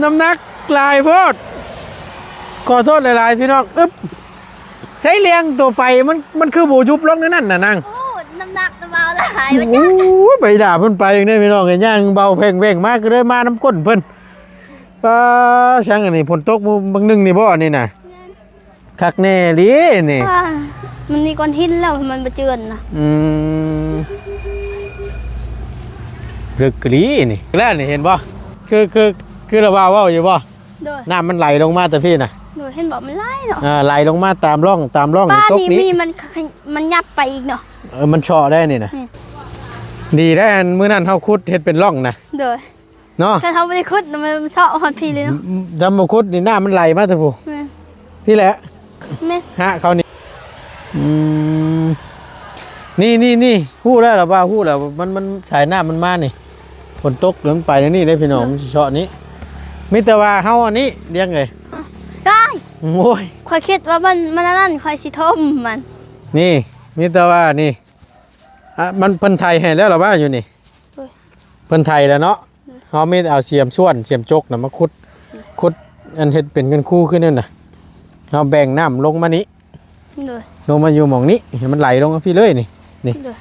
ນ້ຳໜັກຫຼາຍໂພດ. ຂໍໂທດຫຼາຍໆ ພີ່ນ້ອງ. ອຶບ ໃຊ້ລຽງໂຕໄປ ມັນ ມັນຄືບໍ່ຍຸບລົງໃນນັ້ນນະນາງ. ໂອ້ ນ້ຳໜັກເບົາຫຼາຍ ໂອ້ ໃບດາເພິ່ນໄປຈັ່ງໃດພີ່ນ້ອງເອີຍ ຍ່າງເບົາແພງແວ່ງມາ ກໍເລີຍມານຳກົ້ນເພິ່ນ. ປ້າ ຊ່າງອັນນີ້ ຝົນຕົກມື້ບາງໜຶ່ງນີ້ບໍ່ ອັນນີ້ນະ? ແມ່ນ. ຄັກແນ່ອີຫຼີນີ້. ອ່າ ມັນມີກ້ອນຫີນແລ້ວ ມັນບໍ່ເຈື່ອນນະ. ອືມ ເລິກອີຫຼີນີ້. ແລ້ວນີ້ເຫັນບໍ່? ຄື ຄື ຄືລາວາເວົ້າຢູ່ບໍ່? ໂດຍ. ນ້ຳມັນໄຫຼລົງມາແຕ່ພີ້ນະ. ໂດຍ. ເຫັນບໍ່? ມັນໄຫຼເນາະ. ອ່າ ໄຫຼລົງມາຕາມຮ່ອງ ຕາມຮ່ອງນີ້ ຕົກນີ້ ມັນ ມັນຫຍັບໄປອີກເນາະ. ເອີ ມັນເຊາະໄດ້ນີ້ນະ. ອືມ ດີໄດ໋ ອັນມື້ນັ້ນເຮົາຂຸດເຮັດເປັນຮ່ອງນະ. ໂດຍ. ເນາະ ຄັນເຮົາບໍ່ໄດ້ຂຸດນະ ມັນເຊາະຮອດພີ້ເລີຍເນາະ. ອືມ ຖ້າບໍ່ຂຸດນີ້ ນ້ຳມັນໄຫຼມາແຕ່ພຸ້ນ. ແມ່ນ. ພີ້ແຫຼະ. ແມ່ນ. ຫາເຂົານີ້. ອືມ ນີ້ໆໆ ຮູ້ແລ້ວລະວ່າ ຮູ້ແລ້ວ ມັນ ມັນ ສາຍນ້ຳມັນມານີ້ ຝົນຕົກແລ້ວມັນໄປແນວນີ້ເດ້ພີ່ນ້ອງ. ເນາະ ມັນຊິເຊາະນີ້. ມີແຕ່ວ່າເຮົາອັນນີ້ ລ້ຽງເອີຍ. ໄດ້. ໂອ້ຍ ຂ້ອຍຄິດວ່າມັນ ມັນອັນນັ້ນ ຂ້ອຍຊິຖົມມັນ. ນີ້ ມີແຕ່ວ່ານີ້ ອ່ະ ມັນ ເພິ່ນໄຖໃຫ້ແລ້ວລະວ່າຢູ່ນີ້. ໂດຍ. ເພິ່ນໄຖແລ້ວເນາະ. ໂດຍ. ເຮົາມີແຕ່ເອົາສຽມສ່ວນ ສຽມຈົກນະມາຂຸດ ອືມ ຂຸດ ອັນເຮັດເປັນເງິນຄູຂຶ້ນນັ້ນນະ. ເຮົາແບ່ງນ້ຳລົງມານີ້ ໂດຍ ລົງມາຢູ່ໝ່ອງນີ້ ໃຫ້ມັນໄຫຼລົງມາພີ້ເລີຍນີ້ ນີ້. ໂດຍ.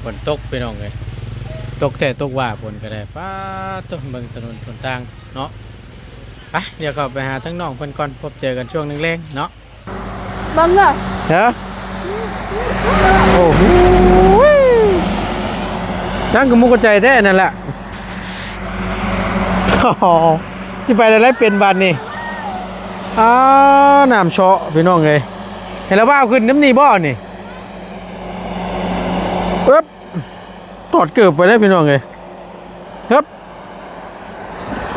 ຝົນຕົກພີ່ນ້ອງເອີຍ ຕົກແທ້ຕົກວ່າຝົນກໍໄດ້. ປ້າໂທ້ ເບິ່ງຖະໜົນຫົນທາງເນາະ. ໄປ ດຽວເຂົ້າໄປຫາທາງນ້ອງເພິ່ນກ່ອນ ພົບເຈີກັນຊ່ວງແລງໆເນາະ. ບັງເດີ ຮະ? ໂອ້ໂຫ ຊ່າງກະມຸກກະໃຈແທ້ນັ້ນລະ. ຊິໄປແນວໃດເປັນບາດນີ້? ອ້າ ນ້ຳເຊາະພີ່ນ້ອງເອີຍ. ໃຫ້ລະວ່າວຂຶ້ນນຳນີ້ບໍ່ນີ້? ເອີບ ຖອດເກີບໄປເດ້ພີ່ນ້ອງເອີຍ. ເອີບ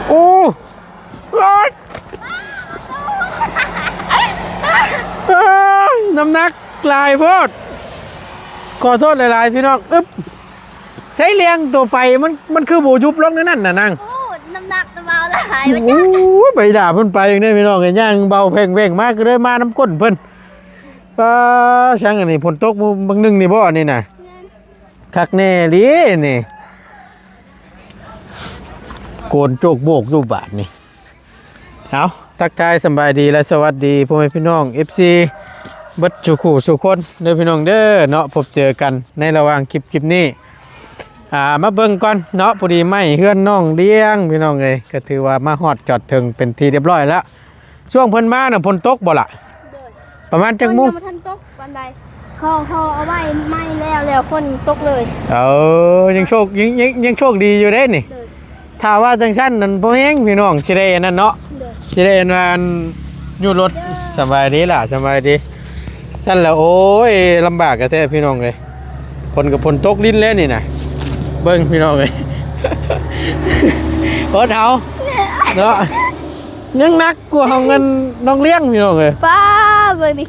ໂອ້ ໂອ້ຍ ເອີຍ ນ້ຳໜັກຫຼາຍໂພດ. ຂໍໂທດຫຼາຍໆ ພີ່ນ້ອງ. ອຶບ ໃຊ້ລຽງໂຕໄປ ມັນ ມັນຄືບໍ່ຍຸບລົງໃນນັ້ນນະນາງ. ໂອ້ ນ້ຳໜັກເບົາຫຼາຍ. ໂອ້ ໃບດາເພິ່ນໄປຈັ່ງໃດພີ່ນ້ອງເອີຍ ຍ່າງເບົາແພງແວ່ງມາ ກໍເລີຍມານຳກົ້ນເພິ່ນ. ປ້າ ຊ່າງອັນນີ້ ຝົນຕົກມື້ບາງໜຶ່ງນີ້ບໍ່ ອັນນີ້ນະ? ແມ່ນ. ຄັກແນ່ອີຫຼີນີ້ ໂກນໂຈກໂບກຢູ່ບາດນີ້. ເອົາ ທັກທາຍສະບາຍດີ ແລະ ສະຫວັດດີພໍ່ແມ່ພີ່ນ້ອງ ເອັຟຊີ ເບິດສູ່ຄູ່ສູ່ຄົນເດີພີ່ນ້ອງເດີເນາະ. ພົບເຈີກັນໃນລະຫວ່າງຄລິບ ຄລິບນີ້ ອ່າ ມາເບິ່ງກ່ອນເນາະ. ພໍດີໄມ້ເຮືອນນ້ອງລ້ຽງພີ່ນ້ອງເອີຍ ກໍຖືວ່າມາຮອດຈອດເຖິງເປັນທີ່ຮຽບຮ້ອຍແລ້ວ. ຊ່ວງເພິ່ນມານະ ຝົນຕົກບໍ່ລະ? ໂດຍ. ປະມານຈັກໂມງ? ຍັງບໍ່ທັນຕົກປານໃດ. ເຂົາ ເຂົາເອົາໄວ້ໄມ້ແລ້ວ ແລ້ວຝົນຕົກເລີຍ. ເອີ ຍັງໂຊກ ຍັງ ຍັງ ຍັງໂຊກດີຢູ່ເດ້ນີ້. ໂດຍ. ຖ້າວ່າຈັ່ງຊັ້ນນັ້ນບໍ່ແຮງພີ່ນ້ອງ ຊິໄດ້ອັນນັ້ນເນາະ. ໂດຍ. ຊິໄດ້ອັນວ່າ ອັນ ຢູ່ລົດ. ໂດຍ. ສະບາຍດີຫຼ້າ ສະບາຍດີ. ຊັ້ນລະ ໂອ້ຍ ລຳບາກແທ້ໆ ພີ່ນ້ອງເອີຍ. ຝົນກໍຝົນຕົກລິນແລ້ວນີ້ນະ. ເບິ່ງພີ່ນ້ອງເອີຍ ອົດເອົາເນາະ. ຍັງໜັກກວ່າຂອງອັນນ້ອງລ້ຽງພີ່ນ້ອງເອີຍ. ປ້າ ເບິ່ງນີ້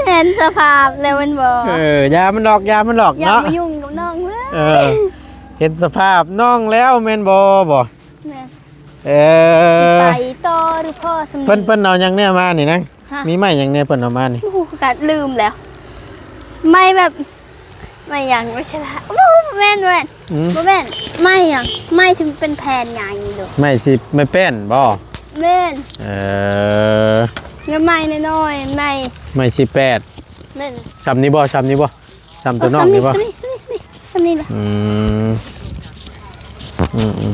ເຫັນສະພາບແລ້ວແມ່ນບໍ່? ເອີ ຢ່າມັນດອກ ຢ່າມັນດອກ ຢ່າເນາະ ມາຫຍຸ້ງກັບນ້ອງເລີຍ. ເອີ ເຫັນສະພາບນ້ອງແລ້ວແມ່ນບໍ່? ບໍ່ ແມ່ນ. ເອີ ຊິໄປຕໍ່ຫຼືພໍສ່ຳນີ້? ເພິ່ນ ເພິ່ນເອົາຫຍັງແນ່ມານີ້ນາງ? ຮະ? ມີໄມ້ຫຍັງແນ່ເພິ່ນເອົາມານີ້? ບໍ່ຮູ້ຄືກັນ ລືມແລ້ວ. ໄມ້ແບບ ໄມ້ຫຍັງ ໄມ້ຊະລະ ບໍ່ ບໍ່ແມ່ນ ບໍ່ແມ່ນ. ອືມ ບໍ່ແມ່ນ ໄມ້ຫຍັງ ໄມ້ທີ່ມັນເປັນແຜ່ນໃຫຍ່ໂດ. ໄມ້ຊິ ໄມ້ແປ້ນບໍ່? ແມ່ນ. ເອີ ແລ້ວໄມ້ນ້ອຍໆ ໄມ້ ໄມ້ສີ່ແປດ. ແມ່ນ. ຊ່ຳນີ້ບໍ່? ຊ່ຳນີ້ບໍ່? ຊ່ຳຕົວນ້ອງນີ້ບໍ່? ເອີ ຊ່ຳນີ້ ຊ່ຳນີ້ ຊ່ຳນີ້ ຊ່ຳນີ້ແຫຼະ. ອືມ ອືມ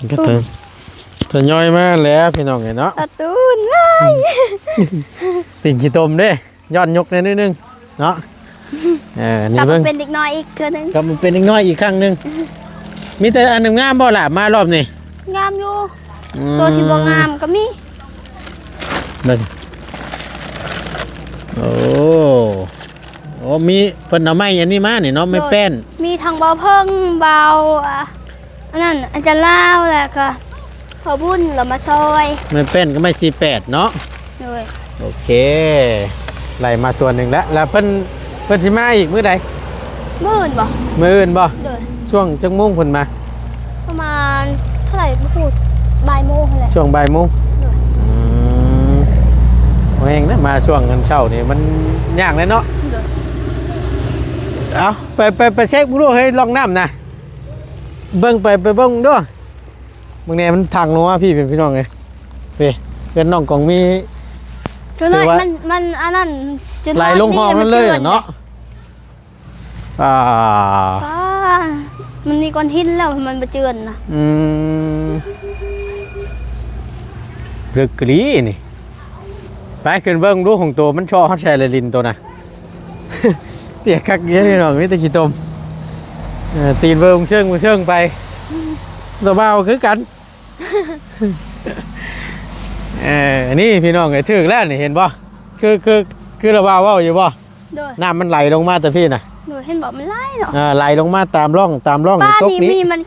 ໆ ກໍ ໂອ້ ທະ ທະຍອຍມາແລ້ວພີ່ນ້ອງເອີຍເນາະ. ກາຕູນ ອືມ ຕິ່ງຂີ້ຕົມເດ້ ຍ້ອນຍົກແດ່ໜ້ອຍໜຶ່ງເນາະ. ເອີ ນີ້ເບິ່ງ ກັບມາເປັນເດັກນ້ອຍອີກເທື່ອໜຶ່ງ ກັບມາເປັນເດັກນ້ອຍອີກຄັ້ງໜຶ່ງ. ມີແຕ່ອັນງາມໆບໍ່ລະ ມາລອບນີ້? ງາມຢູ່. ອືມ ໂຕທີ່ບໍ່ງາມກໍມີ. ເບິ່ງ ໂອ້ ໂອ້ ມີ ເພິ່ນເອົາໄມ້ອັນນີ້ມານີ້ເນາະ ໄມ້ແປ້ນ. ໂດຍ. ມີທັງເບົາເພິ່ງ ເບົາ ອ່າ ອັນນັ້ນ ອາຈານລາວ ແລ້ວກໍພໍ່ບຸນລາວມາຊ່ອຍ. ໄມ້ແປ້ນກັບໄມ້ສີ່ແປດເນາະ. ໂດຍ. ໂອເຄ ໄລ່ມາສ່ວນໜຶ່ງແລ້ວ ແລ້ວເພິ່ນ ເພິ່ນຊິມາອີກມື້ໃດ? ມື້ອື່ນບໍ່? ມື້ອື່ນບໍ່? ໂດຍ. ຊ່ວງຈັກໂມງເພິ່ນມາ? ປະມານເທົ່າໃດບໍ່ຮູ້ ບ່າຍໂມງຫັ້ນແຫຼະ. ຊ່ວງບ່າຍໂມງ? ໂດຍ. ອືມ ບໍ່ແຮງນະ ມາຊ່ວງເຊົ້ານີ້ມັນຍາກແຫຼະເນາະ. ໂດຍ. ເອົາ ໄປ ໄປ ໄປເຊັກເບິ່ງດູເຮີ້ຍ ຮ່ອງນ້ຳນະ ເບິ່ງໄປ ໄປເບິ່ງດູ. ເບິ່ງແດ່ ມັນທາງລົງມາພີ້ ພີ່ນ້ອງເອີຍ. ເອີ ເຮືອນນ້ອງກອງມີ ຄືວ່າ ມັນ ມັນອັນນັ້ນ ຈົນໄຫຼລົງຫ້ອງນັ້ນເລີຍເນາະ. ອ່າ ອ່າ ມັນມີກ້ອນຫີນແລ້ວ ມັນບໍ່ເຈື່ອນນະ. ອືມ ເລິກອີ່ຫຼີນີ້. ໄປຂຶ້ນເບິ່ງດູ ຂອງໂຕມັນເຊາະຮອດໃສລະ ດິນໂຕນະ. ປຽກຄັກເດ້ພີ່ນ້ອງ ມີແຕ່ຂີ້ຕົມ. ເອີ ຕີນເບິ່ງເຊີງເຊີງໄປ. ອືມ ໂຕບ່າວຄືກັນ. ເອີ ນີ້ພີ່ນ້ອງເອີຍ ຖືກແລ້ວນີ້ ເຫັນບໍ່? ຄື ຄື ຄືລາວາວເວົ້າຢູ່ບໍ່? ໂດຍ. ນ້ຳມັນໄຫຼລົງມາແຕ່ພີ້ນະ. ໂດຍ. ເຫັນບໍ່? ມັນໄຫຼເນາະ. ເອີ ໄຫຼລົງມາຕາມຮ່ອງ ຕາມຮ່ອງ ປາ ຕົກນີ້ ນີ້ ມັນ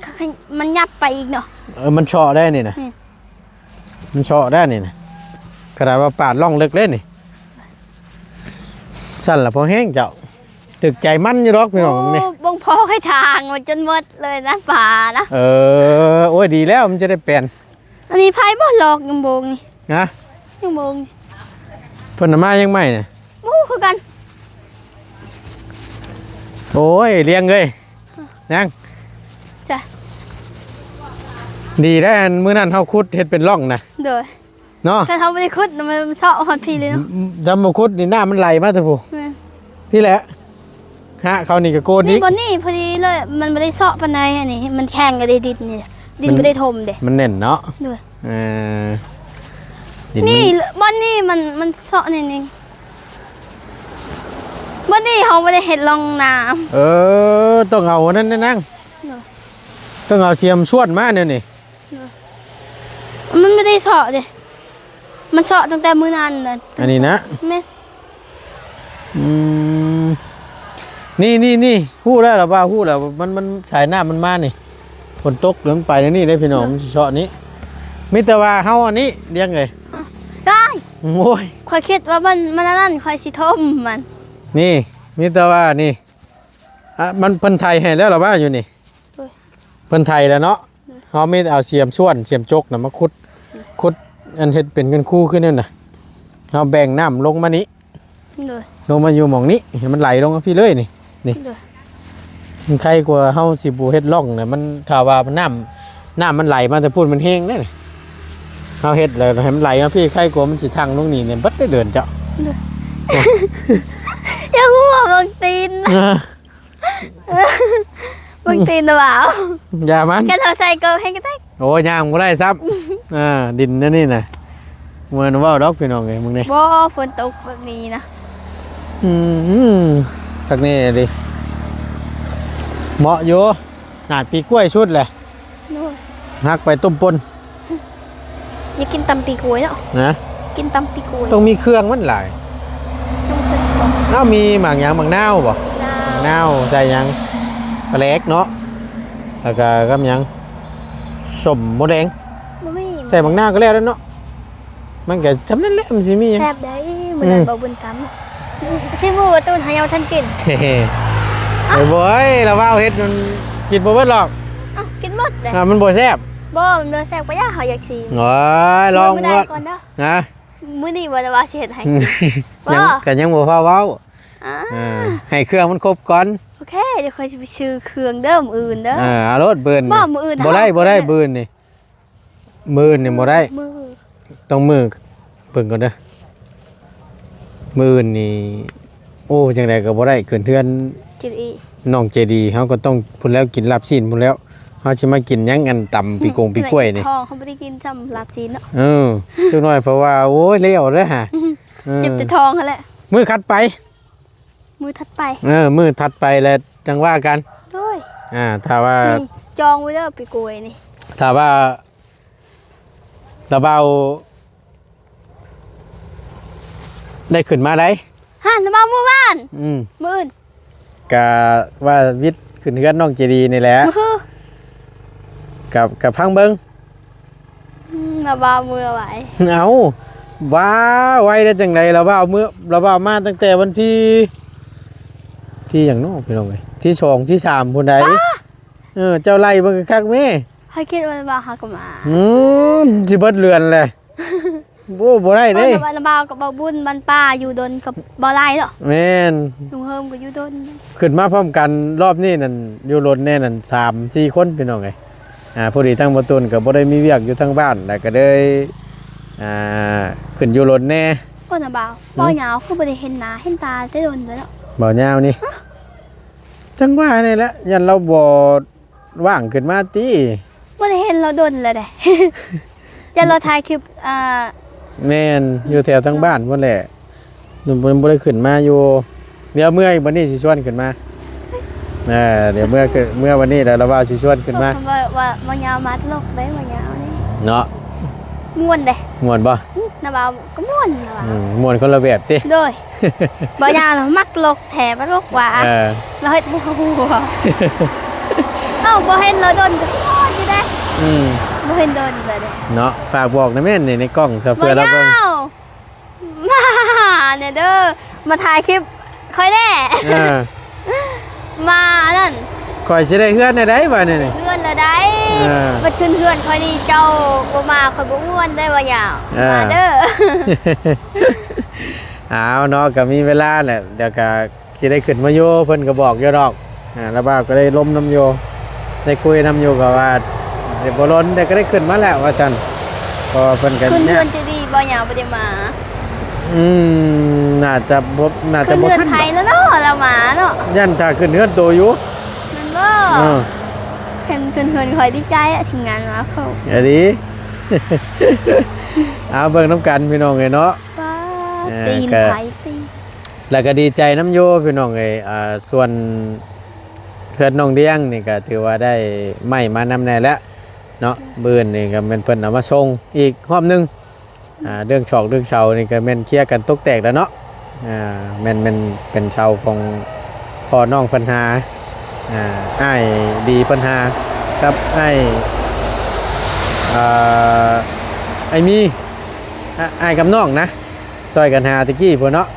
ມັນຫຍັບໄປອີກເນາະ. ເອີ ມັນເຊາະໄດ້ນີ້ນະ. ອືມ ມັນເຊາະໄດ້ນີ້ນະ. ຂະໜາດວ່າປາດຮ່ອງເລິກເດ້ນີ້. ຊັ້ນລະພໍແຮງເຈົ້າ. ຖືກໃຈມັນຢູ່ດອກພີ່ນ້ອງນີ້. ໂອ້ ເບິ່ງພໍໃຫ້ທາງມັນຈົນໝົດເລີຍນະ ປານະ. ເອີ ໂອ້ຍ ດີແລ້ວ ມັນຈະໄດ້ແປນ. ອັນນີ້ໃຜບໍ່ລອກຍັງໂບງນີ້? ຮະ? ຍັງໂບງນີ້ ເພິ່ນນະມາຍັງໃໝ່ນະ. ບໍ່ຮູ້ຄືກັນ. ໂອ້ຍ ລ້ຽງເອີຍ ຍັງ ຈ້ະ ດີແລ້ວ ອັນມື້ນັ້ນເຮົາຂຸດເຮັດເປັນຮ່ອງນະ. ໂດຍ. ເນາະ ຄັນເຮົາບໍ່ໄດ້ຂຸດນະ ມັນເຊາະຮອດພີ້ເລີຍເນາະ. ອືມ ຖ້າບໍ່ຂຸດນີ້ນ້ຳມັນໄຫຼມາແຕ່ພຸ້ນ. ແມ່ນ. ພີ້ແຫຼະ ຫາເຂົານີ້ກໍໂກນອີກ. ນີ້ບ່ອນນີ້ພໍດີເລີຍ ມັນບໍ່ໄດ້ເຊາະປານໃດ. ອັນນີ້ມັນແຂງກໍໄດ້ ດິນນີ້ ດິນ ມັນ ບໍ່ໄດ້ຖົມເດ້ ມັນແໜ້ນເນາະ. ໂດຍ. ເອີ ດິນ ນີ້ ມັນ ບ່ອນນີ້ມັນ ມັນເຊາະໜ້ອຍໜຶ່ງ. ບ່ອນນີ້ເຮົາບໍ່ໄດ້ເຮັດຮ່ອງນ້ຳ. ເອີ ຕ້ອງເອົາອັນນັ້ນນະນາງ. ໂດຍ. ຕ້ອງເອົາສຽມຊວນມາແນວນີ້. ໂດຍ. ມັນບໍ່ໄດ້ເຊາະເດ້ ມັນເຊາະຕັ້ງແຕ່ມື້ນັ້ນນະ. ອັນນີ້ນະ? ແມ່ນ. ອືມ ນີ້ໆໆ ຮູ້ແລ້ວລະວ່າ ຮູ້ແລ້ວ ມັນ ມັນສາຍນ້ຳມັນມານີ້ ຝົນຕົກແລ້ວມັນໄປແນວນີ້ເດ້ພີ່ນ້ອງ. ໂດຍ. ມັນຊິເຊາະນີ້ ມີແຕ່ວ່າເຮົາອັນນີ້ລ້ຽງເອີຍ. ໄດ້. ໂອ້ຍ ຂ້ອຍຄິດວ່າມັນ ມັນອັນນັ້ນ ຂ້ອຍຊິຖົມມັນ. ນີ້ ມີແຕ່ວ່ານີ້ ອະ ມັນ ເພິ່ນໄຖໃຫ້ແລ້ວລະວ່າຢູ່ນີ້. ໂດຍ. ເພິ່ນໄຖແລ້ວເນາະ. ໂດຍ. ເຮົາມີແຕ່ເອົາສຽມຊວນ ສຽມຈົກນະມາຂຸດ ອືມ ຂຸດ ອັນເຮັດເປັນເງິນຄູຄືນັ້ນນະ ເຮົາແບ່ງນ້ຳລົງມານີ້. ໂດຍ. ລົງມາຢູ່ໝ່ອງນີ້ ໃຫ້ມັນໄຫຼລົງມາພີ້ເລີຍນີ້ ນີ້. ໂດຍ. ມັນໄຄກວ່າເຮົາຊິບໍ່ເຮັດຮ່ອງນະ ມັນ ຖ້າວ່ານ້ຳ ນ້ຳມັນໄຫຼມາແຕ່ພຸ້ນມັນແຮງເດ້. ເຮົາເຮັດແລ້ວໃຫ້ມັນໄຫຼມາພີ້ ໄຄກວ່າມັນຊິທັ່ງລົງນີ້ເບິດເດີເດີນເຈົ້າ. ໂດຍ. ຢາກຮູ້ວ່າເບິ່ງຕີນ. ເບິ່ງຕີນລະບ່າວ. ຢ່າມັນ ແກເຮົາໃສ່ກໍໃຫ້ກະແຕກ. ໂອ້ຍ ຍ່າງບໍ່ໄດ້ຊ້ຳ. ເອີ ດິນອັນນີ້ນະ ບໍ່ແມ່ນເວົ້າດອກພີ່ນ້ອງເອີຍ ມຶງນີ້. ບໍ່ ຝົນຕົກແບບນີ້ນະ. ອືມ ຄັກແນ່ເດ ເໝາະຢູ່. ໜ້າປີກ້ວຍສຸດແຫຼະ. ໂດຍ. ຫັກໄປຕົ້ມປົ່ນ. ຢາກກິນຕຳປີກລ້ວຍເນາະ. ນະ? ກິນຕຳປີກລ້ວຍ. ຕ້ອງມີເຄື່ອງມັນຫຼາຍ. ຕ້ອງເຄື່ອງ. ເອົາ ມີໝາກຫຍັງ? ໝາກນາວບໍ່? ນາວ. ໝາກນາວ ໃສ່ຫຍັງ? ປາແຫຼກເນາະ. ແລ້ວກະກັບຫຍັງ? ສົ້ມມົດແດງ. ບໍ່ມີ. ໃສ່ໝາກນາວກໍແລ້ວແລ້ວເນາະ. ມັນກໍຊ່ຳນັ້ນແຫຼະ ມັນຊິມີຫຍັງ? ແຊບໄດ໋ ມື້ນັ້ນ ອືມ ບໍ່ບຸນຕຳ ຊິໝູ່ບໍ່ຕູນຫາຍັງບໍ່ທັນກິນ. ເອີ ບໍ່ ລາວເວົ້າເຮັດມັນກິນບໍ່ເບິດຫຼອກ. ເອົ້າ ກິນໝົດເດ້. ອ່າ ມັນບໍ່ແຊບ. ບໍ່ ມັນບໍ່ແຊບ ກະຢ່າ ເຮົາຢາກຊິ. ໂອ້ຍ ລອງເບິ່ງ. ມື້ໃດກ່ອນເດີ. ຮະ? ມື້ນີ້ບໍ່ໄດ້ວ່າຊິເຮັດໃຫ້. ຍັງ ບໍ່ ກະຍັງບໍ່ຟ້າວເວົ້າ. ອ່າ ເອີ ໃຫ້ເຄື່ອງມັນຄົບກ່ອນ. ໂອເຄ ດຽວຂ້ອຍຊິໄປຊື້ເຄື່ອງເດີ ມື້ອື່ນເດີ. ເອີ ເອົາໂລດ ມື້ອື່ນ. ບໍ່ ມື້ອື່ນ ບໍ່ໄດ້ ເຮົາ ບໍ່ໄດ້ ມື້ອື່ນນີ້. ມື້ນີ້ບໍ່ໄດ້. ມື້ ຕ້ອງມື້ ເບິ່ງກ່ອນເດີ. ມື້ອື່ນນີ້ ໂອ້ ຈັ່ງໃດກໍບໍ່ໄດ້ ຂຶ້ນເຮືອນ ເຈດີ ນ້ອງເຈດີ ເຮົາກໍຕ້ອງພຸ້ນແລ້ວ ກິນລາບຊີ້ນພຸ້ນແລ້ວ. ເຮົາຊິມາກິນຫຍັງ ອັນຕຳປີກງປີກ້ວຍນີ້. ທ້ອງ ເຮົາບໍ່ໄດ້ກິນຊ້ຳລາບຊີ້ນເນາະ. ເອີ ຈັກໜ້ອຍ ເພາະວ່າ ໂອ້ຍ ແລ້ວເດ້ຫາ. ເອີ ເຈັບແຕ່ທ້ອງຫັ້ນແຫຼະ. ມື້ຖັດໄປ. ມື້ຖັດໄປ. ເອີ ມື້ຖັດໄປແລ້ວຈັ່ງວ່າກັນ. ໂດຍ. ອ່າ ຖ້າວ່າ ນີ້ ຈອງໄວ້ເດີ ປີກງປີກ້ວຍນີ້. ຖ້າວ່າລາວບ່າວໄດ້ຂຶ້ນມາໃດ໋. ຫັ້ນ ລາວບ່າວມື້ວານ. ອືມ. ມື້ອື່ນ. ກະວ່າວິດຂຶ້ນເຮືອນນ້ອງເຈດີນີ້ແຫຼະ. ມື້ຄື ກະ ກະຟັງເບິ່ງ. ອືມ ລາວບ່າວເມືອໄວ. ເອົ້າ ວ່າໄວໄດ້ຈັ່ງໃດ? ລາວບ່າວເມືອ ລາວບ່າວມາຕັ້ງແຕ່ວັນທີ ທີ ທີຫຍັງເນາະພີ່ນ້ອງເອີຍ ທີສອງທີສາມພຸ້ນໃດ໋. ເອີ ເຈົ້າໄລ່ເບິ່ງຄັກໆແມ້. ຂ້ອຍຄິດວ່າບ່າວຫາກະມາ. ອືມ ຊິເບິດເດືອນແຫຼະ. ໂອ້ ບໍ່ໄດ້ເດ້. ເອີ ແຕ່ວ່າບ່າວກັບບ່າວບຸນ ບ້ານປ້າຢູ່ດົນກັບບໍ່ໄດ້ດອກ. ແມ່ນ ລຸງເຮີມກໍຢູ່ດົນ. ຂຶ້ນມາພ້ອມກັນລອບນີ້ນັ້ນ ຢູ່ດົນແນ່ນັ້ນ ສາມສີ່ຄົນພີ່ນ້ອງເອີຍ. ອ່າ ພໍດີທາງບ່າວຕຸນກໍບໍ່ໄດ້ມີວຽກຢູ່ທາງບ້ານ ແລ້ວກໍເລີຍ ອ່າ ຂຶ້ນຢູ່ດົນແນ່. ໂອ້ ນະບ່າວ ອືມ ບ່າວຍາວຄືບໍ່ໄດ້ເຫັນໜ້າເຫັນຕາແຕ່ດົນແລ້ວເນາະ. ບ່າວຍາວນີ້ ຮະ ຈັ່ງວ່ານີ້ແຫຼະ ຢ້ານລາວບໍ່ວ່າງຂຶ້ນມາຕິ. ບໍ່ໄດ້ເຫັນລາວດົນແລ້ວເດ້. ຢ້ານລາວຖ່າຍຄລິບ ອ່າ ແມ່ນ ຢູ່ແຖວທາງບ້ານພຸ້ນແຫຼະ. ບໍ່ ບໍ່ໄດ້ຂຶ້ນມາຢູ່. ດຽວເມື່ອອີກບັດນີ້ຊິຊວນຂຶ້ນມາ. ເອີ ດຽວເມື່ອ ເມື່ອບັດນີ້ແລ້ວລາວວ່າຊິຊວນຂຶ້ນມາ. ເພາະວ່າ ວ່າ ວ່າຍາວມັກລົກເດ້ ວ່າຍາວນີ້ເນາະ. ມ່ວນເດ້. ມ່ວນບໍ່? ອືມ ນະບ່າວກໍມ່ວນນະບ່າວ. ອືມ ມ່ວນຄົນລະແບບຕິ. ໂດຍ ບໍ່ຍາວນະ ມັກລົກແທ້ ມັກລົກວ່າ. ເອີ ລາວເຮັດໃຫ້ເຮົາຫົວ. ເອົ້າ ບໍ່ເຫັນລາວດົນກໍຄືວ່າຢູ່ເດ້. ອືມ ບໍ່ເຫັນດົນເລີຍເດ້ເນາະ. ຝາກບອກນະແມ່ນໃນ ໃນກ້ອງ ເພື່ອລາວເບິ່ງ. ມາແດ່ເດີ ມາຖ່າຍຄລິບຂ້ອຍແດ່. ເອີ ມາອັນນັ້ນ ຂ້ອຍຊິໄດ້ເຮືອນແນວໃດບາດນີ້. ເຮືອນລະໄດ້. ເອີ ບັດຂຶ້ນເຮືອນຂ້ອຍນີ້ ເຈົ້າບໍ່ມາ ຂ້ອຍບໍ່ມ່ວນໄດ໋ ວ່າຫຍັງ. ເອີ ມາເດີ. ເອົາເນາະ ກໍມີເວລາແຫຼະ ດຽວກໍຊິໄດ້ຂຶ້ນມາຢູ່ ເພິ່ນກໍບອກຢູ່ດອກ. ອ່າ ລະບ່າວກໍໄດ້ລົມນຳຢູ່ ໄດ້ຄຸຍນຳຢູ່ ກໍວ່າຊິບໍ່ດົນ ແຕ່ກໍໄດ້ຂຶ້ນມາແລ້ວວ່າຊັ້ນ. ເພາະວ່າເພິ່ນກໍ ຂຶ້ນເຮືອນເຈດີບໍ່ຍາວບໍ່ໄດ້ມາ. ອືມ ໜ້າຈະບໍ່ ໜ້າຈະບໍ່ທັນ ຂຶ້ນເຮືອນໃຜແລ້ວເນາະ ລາວມາເນາະ. ຢ້ານຖ້າຂຶ້ນເຮືອນໂຕຢູ່ ແມ່ນບໍ່? ເອີ ຄັນຂຶ້ນເຮືອນຂ້ອຍດີໃຈອະ ທີມງານມາເຂົ້າ ອະດີ. ເອົາ ເບິ່ງນຳກັນພີ່ນ້ອງເອີຍເນາະ. ປ້າ ເອີ ຕີນ ກໍ ໃຜຕີນ ແລ້ວກໍດີໃຈນຳຢູ່ພີ່ນ້ອງເອີຍ. ອ່າ ສ່ວນເຮືອນນ້ອງດຽງນີ້ກໍຖືວ່າໄດ້ໄມ້ມານຳແດ່ແລ້ວເນາະ. ມື້ອື່ນນີ້ກໍແມ່ນເພິ່ນເອົາມາສົ່ງອີກຮອບໜຶ່ງ. ອ່າ ເລື່ອງຊອກເລື່ອງເສົານີ້ກໍແມ່ນເຄຍກັນຕົກແຕກແລ້ວເນາະ. ອ່າ ແມ່ນ ແມ່ນເປັນເສົາຂອງພໍ່ນ້ອງເພິ່ນຫາ ອ່າ ອ້າຍດີເພິ່ນຫາກັບອ້າຍ ອ່າ ອ້າຍມີ ອ້າຍກັບນ້ອງນະ ຊ່ອຍກັນຫາແຕ່ກີ້ພຸ້ນເນາະ.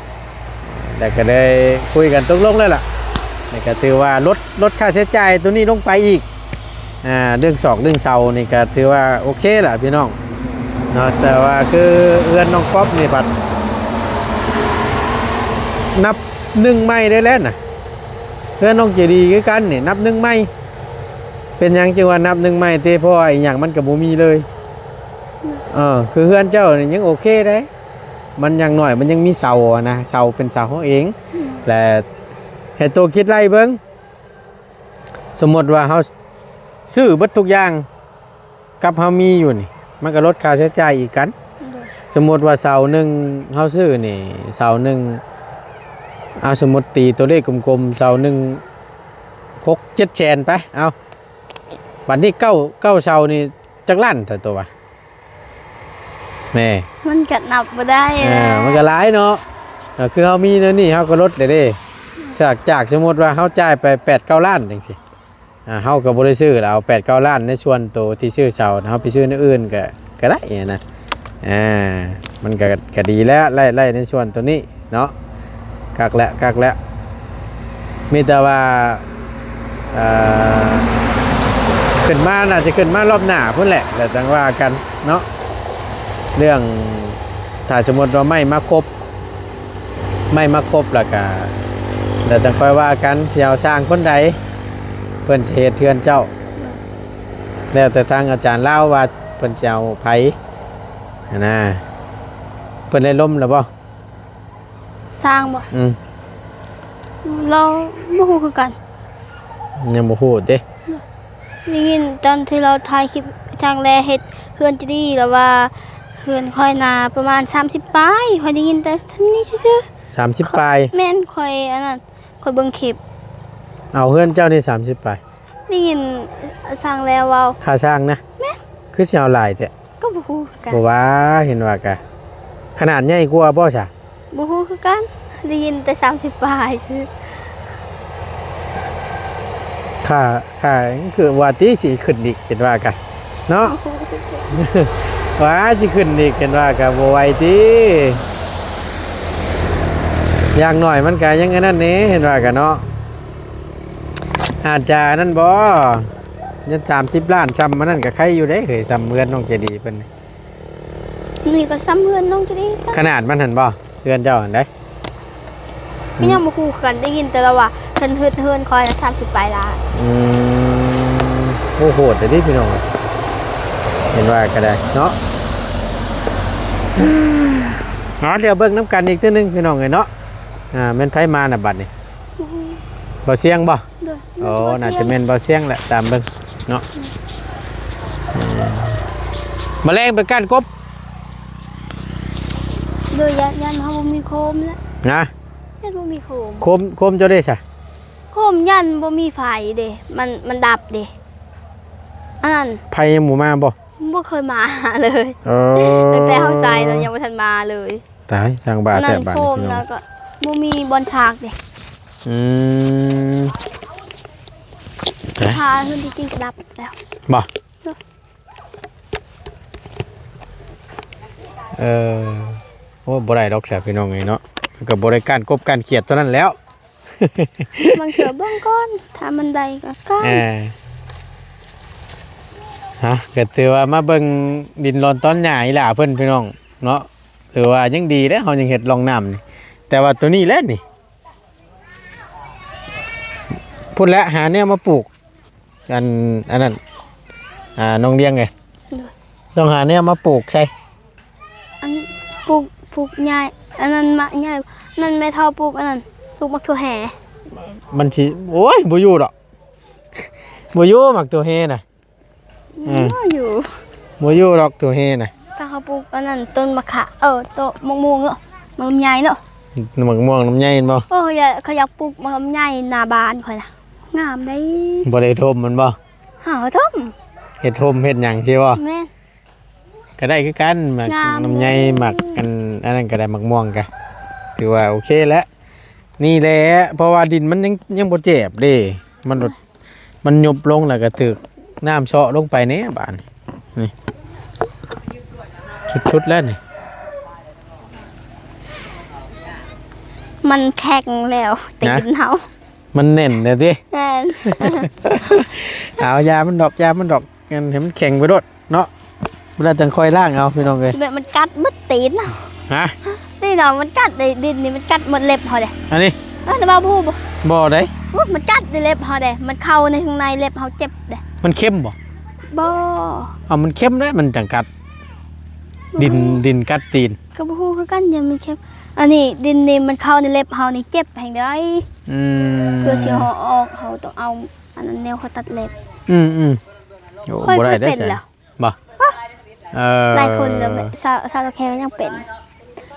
ແລ້ວກໍເລີຍຄຸຍກັນຕົກລົງແລ້ວລະ ນີ້ກໍຖືວ່າລົດ ລົດຄ່າໃຊ້ຈ່າຍຕົວນີ້ລົງໄປອີກ. ອ່າ ເລື່ອງຊອກເລື່ອງເສົານີ້ກໍຖືວ່າໂອເຄລະພີ່ນ້ອງເນາະ. ແຕ່ວ່າຄືເຮືອນນ້ອງກອບນີ້ພັດນັບໜຶ່ງໃໝ່ໄດ້ແລ້ວນະ. ເຮືອນນ້ອງເຈດີຄືກັນນີ້ ນັບໜຶ່ງໃໝ່. ເປັນຫຍັງຈຶ່ງວ່ານັບໜຶ່ງໃໝ່ຕິ? ເພາະວ່າອີ່ຫຍັງມັນກໍບໍ່ມີເລີຍ. ເອີ ຄືເຮືອນເຈົ້ານີ້ຍັງໂອເຄເດ້. ມັນຢ່າງໜ້ອຍມັນຍັງມີເສົາຫັ້ນນະ ເສົາເປັນເສົາເຮົາເອງ. ແລະ ໃຫ້ໂຕຄິດໄລ່ເບິ່ງ ສົມມຸດວ່າເຮົາຊື້ເບິດທຸກຢ່າງກັບເຮົາມີຢູ່ນີ້ ມັນກໍລົດຄ່າໃຊ້ຈ່າຍອີກກັນ. ໂດຍ ສົມມຸດວ່າເສົາໜຶ່ງເຮົາຊື້ນີ້ ເສົາໜຶ່ງ ເອົາ ສົມມຸດຕີຕົວເລກກົມໆ ເສົາໜຶ່ງ ຫົກເຈັດແສນໄປ ເອົາ. ບັດນີ້ເກົ້າ ເກົ້າເສົານີ້ຈັກລ້ານ ຕົວວ່າ? ແມ່ ມັນກໍນັບບໍ່ໄດ້. ເອີ ແຫຼະ ມັນກໍຫຼາຍເນາະ. ເອີ ຄືເຮົາມີແນວນີ້ເຮົາກໍລົດແລ້ວເດ້. ຈາກ ຈາກສົມມຸດວ່າເຮົາຈ່າຍໄປແປດເກົ້າລ້ານຈັ່ງຊີ້ ອ່າ ເຮົາກໍບໍ່ໄດ້ຊື້ແລ້ວ ເອົາແປດເກົ້າລ້ານໃນສ່ວນໂຕທີ່ຊື້ເສົາ ເຮົາໄປຊື້ແນວອື່ນກໍ ກໍໄດ້ນະ. ອ່າ ມັນກໍ ກໍດີແລ້ວ ໄລ່ ໄລ່ໃນສ່ວນໂຕນີ້ເນາະ. ຄັກແລ້ວ ຄັກແລ້ວ ມີແຕ່ວ່າ ເອີ ຂຶ້ນມາ ໜ້າຈະຂຶ້ນມາລອບໜ້າພຸ້ນແຫຼະ ແລ້ວຈັ່ງວ່າກັນເນາະ. ເລື່ອງ ຖ້າສົມມຸດວ່າໄມ້ມາຄົບ ໄມ້ມາຄົບແລ້ວກະ ແລ້ວຈັ່ງຄ່ອຍວ່າກັນ ຊິເອົາຊ່າງຄົນໃດ ເພິ່ນຊິເຮັດເຮືອນເຈົ້າ. ແລ້ວແຕ່ທາງອາຈານລາວວ່າເພິ່ນຊິເອົາໃຜຫັ້ນນະ. ເພິ່ນໄດ້ລົມແລ້ວບໍ່? ຊ່າງບໍ່? ອືມ ລາວບໍ່ຮູ້ຄືກັນ. ຍັງບໍ່ຮູ້ຕິ? ໄດ້ຍິນຕອນທີ່ລາວຖ່າຍຄລິບຊ່າງແລເຮັດເຮືອນເຈດີ ລາວວ່າເຮືອນຂ້ອຍນະປະມານສາມສິບປາຍ. ຂ້ອຍໄດ້ຍິນແຕ່ສ່ຳນີ້ຊື່ໆ. ສາມສິບປາຍ? ແມ່ນ ຂ້ອຍອັນນັ້ນ ຂ້ອຍເບິ່ງຄລິບ. ເອົາ ເຮືອນເຈົ້ານີ້ສາມສິບປາຍ? ໄດ້ຍິນຊ່າງແລເວົ້າ. ຄ່າຊ່າງນະ? ແມ່ນ. ຄືຊິເອົາຫຼາຍແທ້? ກໍບໍ່ຮູ້ຄືກັນ. ບໍ່ວ່າ ເຫັນວ່າກະ ຂະໜາດໃຫຍ່ກວ່າບໍ່ຊະ? ບໍ່ຮູ້ຄືກັນ ໄດ້ຍິນແຕ່ສາມສິບປາຍຊື່. ຄ່າ ຄ່າ ຄືວ່າຕິ ຊິຂຶ້ນອີກ ເຫັນວ່າກະເນາະ. ບໍ່ຮູ້ຄືກັນ ວ່າຊິຂຶ້ນອີກ ເຫັນວ່າກະບໍ່ໄຫວຕິ. ຢ່າງໜ້ອຍມັນກະຍັງອັນນັ້ນແດ່ ເຫັນວ່າກະເນາະ. ອາດຈະນັ້ນບໍ່ ຍັງສາມສິບລ້ານ ຊ່ຳອັນນັ້ນກໍໄຄຢູ່ເດ້ເຮີ້ຍ ຊ່ຳເຮືອນນ້ອງໃຈດີເພິ່ນນີ້ ນີ້ກໍຊ່ຳເຮືອນນ້ອງໃຈດີ ຂະໜາດມັນຫັ້ນບໍ່ ເຮືອນເຈົ້າຫັ້ນໃດ ກໍຍັງບໍ່ຮູ້ຄືກັນ ໄດ້ຍິນແຕ່ລາວວ່າເພິ່ນເຮັດເຮືອນຂ້ອຍນະສາມສິບປາຍລ້ານ ອືມ ໂອ້ ໂຫດເດ້ພີ່ນ້ອງ ເຫັນວ່າກໍໄດ້ເນາະ ເອົາ ດຽວເບິ່ງນຳກັນອີກເທື່ອໜຶ່ງພີ່ນ້ອງເອີຍເນາະ ອ່າ ແມ່ນໃຜມານະບັດນີ້ ບໍ່ຊຽງບໍ່? ໂດຍ ໂອ້ ໜ້າຈະແມ່ນບໍ່ຊຽງແຫຼະ ຕາມເບິ່ງເນາະ ອືມ ມາແລງໄປກ້ານກົບ ໂດຍ ຢ້ານ ຢ້ານເຮົາບໍ່ມີໂຄມແຫຼະ ນະ ຢ້ານບໍ່ມີໂຄມ ໂຄມ ໂຄມເຈົ້າເດ້ຊະ? ໂຄມຢ້ານບໍ່ມີໄຟເດ້ ມັນ ມັນດັບເດ້ ອັນນັ້ນ ໄຟຍັງບໍ່ມາບໍ່? ບໍ່ເຄີຍມາເລີຍ ເອີ ຕັ້ງແຕ່ເຮົາໃສ່ແລ້ວຍັງບໍ່ທັນມາເລີຍ ຕາຍ ຊ່າງບ້າແທ້ ອັນນັ້ນ ບາດນີ້ ໂຄມ ພີ່ນ້ອງ ແລ້ວກໍບໍ່ມີບ່ອນຊາກເດ້ ອືມ ໄປ ພາເຮືອນທີ່ຈິງກັບແລ້ວ ບໍ່? ເອີ ໂອ້ ບໍ່ໄດ້ດອກຊະ ພີ່ນ້ອງເອີຍເນາະ ກໍບໍ່ໄດ້ກ້ານກົບກ້ານຂຽດເທົ່ານັ້ນແລ້ວ ບາງເທື່ອເບິ່ງກ່ອນ ຖ້າມັນໄດ້ກໍກ້ານ ເອີ ຮະ ກໍຖືວ່າມາເບິ່ງດິນລອນຕອນຫຍ້າອີ່ຫຼ້າເພິ່ນ ພີ່ນ້ອງເນາະ ຖືວ່າຍັງດີເດ້ ເຮົາຍັງເຮັດຮ່ອງນ້ຳນີ້ ແຕ່ວ່າໂຕນີ້ແຫຼະນີ້ ພຸ້ນແຫຼະ ຫາແນວມາປູກ ອັນ ອັນນັ້ນ ອ່າ ນ້ອງລຽງເອີຍ ໂດຍ ຕ້ອງຫາແນວມາປູກໃສ່ ອັນ ປູກ ປູກຫຍ້າ ອັນນັ້ນ ໝາກຫຍ້າ ນັ້ນແມ່ເຖົ້າປູກ ອັນນັ້ນ ປູກໝາກຖົ່ວແຮ່ ມັນຊິ ໂອ້ຍ ບໍ່ຢູ່ດອກ ບໍ່ຢູ່ໝາກຖົ່ວແຮ່ນະ ອືມ ບໍ່ຢູ່ ບໍ່ຢູ່ດອກຖົ່ວແຮ່ນະ ຖ້າເຮົາປູກອັນນັ້ນ ຕົ້ນໝາກຂາ ເອີ ຕົ້ນໝາກມ່ວງເນາະ ໝາກລຳໄຍເນາະ ໝາກມ່ວງລຳໄຍແມ່ນບໍ່? ໂອ້ຍ ຂ້ອຍຢາກ ຂ້ອຍຢາກປູກໝາກລຳໄຍໜ້າບ້ານຂ້ອຍນະ ງາມເດ້ ບໍ່ໄດ້ຖົມມັນບໍ່? ຫາຖົມ ເຮັດຮົ່ມເຮັດຫຍັງຊີ້ບໍ່? ແມ່ນ ກໍໄດ້ຄືກັນ ໝາກ ງາມ ລຳໄຍ ເດ້ ໝາກອັນ ອັນນັ້ນກໍໄດ້ ໝາກມ່ວງກະ ຖືວ່າໂອເຄແລ້ວ ນີ້ແຫຼະ ເພາະວ່າດິນມັນຍັງ ຍັງບໍ່ແຈບເດ້ ມັນ ມັນຍຸບລົງແລ້ວກໍຖືກນ້ຳເຊາະລົງໄປແດ່ບາດນີ້ ນີ້ ສຸດໆແລ້ວນີ້ ມັນແຂງແລ້ວ ຕີນເຮົາ ມັນແໜ້ນແລ້ວຕິ? ແມ່ນ ເອົາ ຢ່າມັນດອກ ຢ່າມັນດອກ ໃຫ້ມັນແຂງໄປໂລດເນາະ ເວລາຈັ່ງຄ່ອຍລ້າງເອົາ ພີ່ນ້ອງເອີຍ ແບບມັນກັດໝົດຕີນ ຮະ? ນີ້ເນາະ ມັນກັດໃນດິນນີ້ ມັນກັດໝົດເລັບເຮົາເດ້ ອັນນີ້ ເອີ ແຕ່ວ່າບໍ່ຮູ້ບໍ່? ບໍ່ໃດ ໂອ້ ມັນກັດໃນເລັບເຮົາເດ້ ມັນເຂົ້າໃນຂ້າງໃນເລັບເຮົາເຈັບເດ້ ມັນເຄັມບໍ່? ບໍ່ ເອົາ ມັນເຄັມແຫຼະ ມັນຈັ່ງກັດ ດິນ ບໍ່ ດິນກັດຕີນ ກໍບໍ່ຮູ້ຄືກັນ ຢ້ານມັນເຄັມ ອັນນີ້ດິນນີ້ມັນເຂົ້າໃນເລັບເຮົານີ້ເຈັບແຮງໃດ ອືມ ເພື່ອຊິເຮົາອອກ ເຮົາຕ້ອງເອົາອັນນັ້ນແນວເຂົາຕັດເລັບ ອືມໆ ໂອ້ ຂ້ອຍ ບໍ່ໄດ້ ຂ້ອຍເປັນແລ້ວ ບໍ່ ເອີ ຫຼາຍຄົນແລ້ວ ຊາວ ຊາວຕະແຄງກໍຍັງເປັນ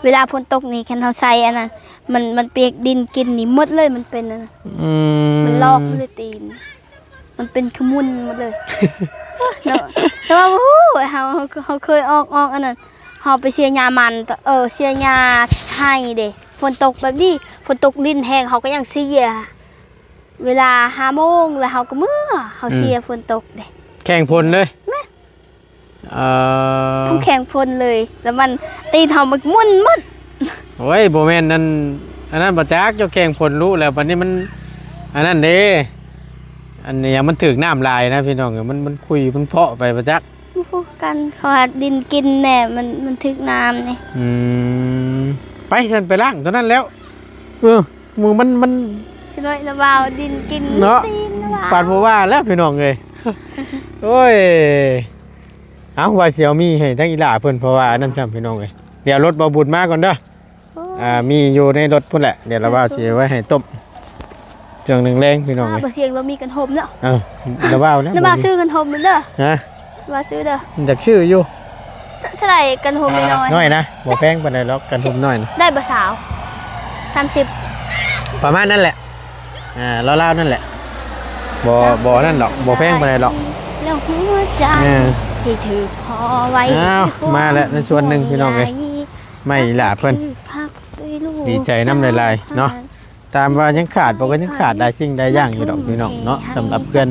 ເວລາຝົນຕົກນີ້ ຄັນເຮົາໃສ່ອັນນັ້ນ ມັນ ມັນປຽກດິນກິນນີ້ໝົດເລີຍ ມັນເປັນອັນນັ້ນ ອືມ ມັນລອກຢູ່ໃນຕີນ ມັນເປັນຂະມຸນໝົດເລີຍເນາະ ແຕ່ວ່າ ໂອ້ ເຮົາ ເຮົາ ເຮົາເຄີຍອອກ ອອກອັນນັ້ນ ເຮົາໄປເສຍຫຍ້າມັນ ເອີ ເສຍຫຍ້າໄຮ່ເດ້ ຝົນຕົກແບບນີ້ ຝົນຕົກລິນແຮງ ເຮົາກໍຍັງເສຍ ເວລາຫ້າໂມງ ແລ້ວເຮົາກໍເມືອ ເຮົາ ອືມ ເສຍຝົນຕົກເດ້ ແຂງຝົນເລີຍ ແມ່ນ ເອີ ມັນແຂງຝົນເລີຍ ແລ້ວມັນ ຕີນເຮົາມັນໝຸ່ນໝົດ ໂອ້ຍ ບໍ່ແມ່ນອັນ ອັນນັ້ນບໍ່ຈັກ ເຈົ້າແຂງຝົນລຸແລ້ວ ບັດນີ້ມັນ ອັນນັ້ນເດ້ ອັນຫຍັງ ມັນຖືກນ້ຳຫຼາຍນະ ພີ່ນ້ອງເອີຍ ມັນ ມັນຂຸຍ ມັນເພາະໄປບໍ່ຈັກ ບໍ່ຮູ້ຄືກັນ ເຂົາວ່າດິນກິນແດ່ ມັນ ມັນຖືກນ້ຳນີ້ ອືມ ໄປຊັ້ນ ໄປລ້າງຕົວນັ້ນແລ້ວ ເອີ ມືມັນ ມັນ ຊິນ້ອຍລະບ່າວ ດິນກິນ ເນາະ ຕີນລະບ່າວ ປານບໍ່ວ່າແລ້ວ ພີ່ນ້ອງເອີຍ ໂອ້ຍ ເອົ້າ ວ່າຊິເອົາມີໃຫ້ທັງອີ່ຫຼ້າເພິ່ນ ເພາະວ່າອັນນັ້ນຊ້ຳ ພີ່ນ້ອງເອີຍ ດຽວລົດບໍ່ບຸນມາກ່ອນເດີ ໂອ້ຍ ອ່າ ມີຢູ່ໃນລົດພຸ້ນແຫຼະ ດຽວລະບ່າວຊິເອົາໄວ້ໃຫ້ຕົ້ມ ຊ່ວງໜຶ່ງແລງ ພີ່ນ້ອງເອີຍ ບໍ່ສຽງ ລາວມີກັນຫົມເນາະ ເອີ ລະບ່າວນະ ລະບ່າວຊື້ກັນຫົມເດີ ຮະ ລະບ່າວຊື້ເດີ ຢາກຊື້ຢູ່ ເທົ່າໃດກັນຫົມນ້ອຍໆ ນ້ອຍນະ ບໍ່ແພງປານໃດດອກ ກັນຫົມນ້ອຍນະ ໄດ້ບໍ່ ຊາວ ສາມສິບ ປະມານນັ້ນແຫຼະ ອ່າ ລາວໆນັ້ນແຫຼະ ບໍ່ ບໍ່ນັ້ນດອກ ບໍ່ແພງປານໃດດອກ ແລ້ວຫົວໃຈ ເອີ ທີ່ຖືກພໍ້ໄວ້ ອ້າວ ມາແລ້ວ ໃນສ່ວນໜຶ່ງ ພີ່ນ້ອງເອີຍ ໃໝ່ອີ່ຫຼ້າເພິ່ນ ດີໃຈນຳຫຼາຍໆເນາະ ຕາມວ່າຍັງຂາດບໍ່ ກໍຍັງຂາດຫຼາຍສິ່ງຫຼາຍຢ່າງຢູ່ດອກ ພີ່ນ້ອງເນາະ ສຳລັບເພື່ອນ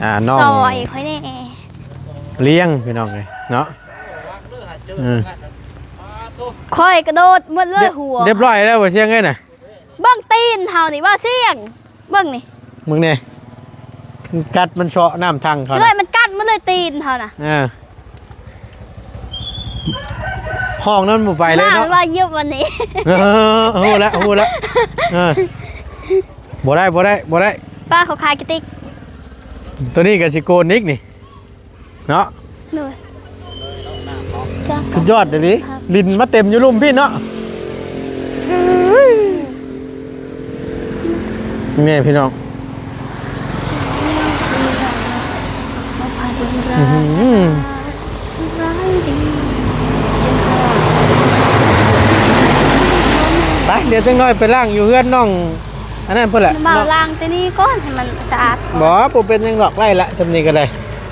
ອ່າ ນ້ອງ ຊ່ອຍຂ້ອຍແດ່ ລ້ຽງ ພີ່ນ້ອງເອີຍເນາະ ເອີ ຂ້ອຍກະໂດດໝົດເລີຍ ຮຽບ ຫົວ ຮຽບຮ້ອຍແລ້ວບໍ່ ຊຽງເອີຍນະ ເບິ່ງຕີນເຮົານີ້ ວ່າຊຽງ ເບິ່ງນີ້ ເບິ່ງແດ່ ກັດມັນເຊາະນ້ຳຖັງເຂົາ ເອີຍ ນະ ມັນກັດໝົດເລີຍຕີນເຮົານະ ເອີ ຫ້ອງນັ້ນບໍ່ໄປເລີຍເນາະ ວ່າຢຽບວັນນີ້ ເອີ ຮູ້ແລ້ວ ຮູ້ແລ້ວ ເອີ ບໍ່ໄດ້ ບໍ່ໄດ້ ບໍ່ໄດ້ ປ້າເຂົາຂາຍກະຕິກ ໂຕນີ້ກໍຊິໂກນອີກນີ້ ເນາະ ໂດຍ ສຸດຍອດເດນີ້ ລິນມາເຕັມຢູ່ລຸ່ມພີ້ເນາະ ນີ້ພີ່ນ້ອງ ອື ໄປ ດຽວຈັກໜ້ອຍໄປລ້າງຢູ່ເຮືອນນ້ອງ ອັນນັ້ນພຸ້ນແຫຼະ ບ່າວ ລ້າງແຕ່ນີ້ກ່ອນໃຫ້ມັນສະອາດ ບໍ່ ບໍ່ເປັນຫຍັງດອກ ໄດ້ລະ ຊ່ຳນີ້ກໍໄດ້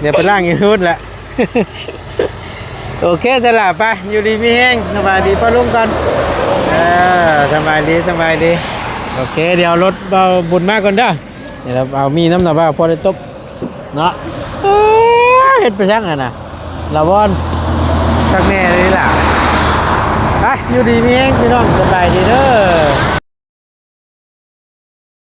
ດຽວໄປລ້າງຢູ່ພຸ້ນແຫຼະ ໂອເຄ ຊັ້ນລະ ໄປ ຢູ່ດີມີແຮງ ສະບາຍດີປ້າລຸງກ່ອນ ເອີ ສະບາຍດີ ສະບາຍດີ ໂອເຄ ດຽວລົດບ່າວບຸນມາກ່ອນເດີ ດຽວເອົາມີ້ນຳນະ ບ່າວ ພໍໄດ້ຕົບເນາະ ເອີ ເຮັດໄປຊ່າງຫັ້ນນະ ລະວອນ ຄັກແນ່ເລີຍລະ ໄປ ຢູ່ດີມີແຮງ ພີ່ນ້ອງ ສະບາຍດີເດີ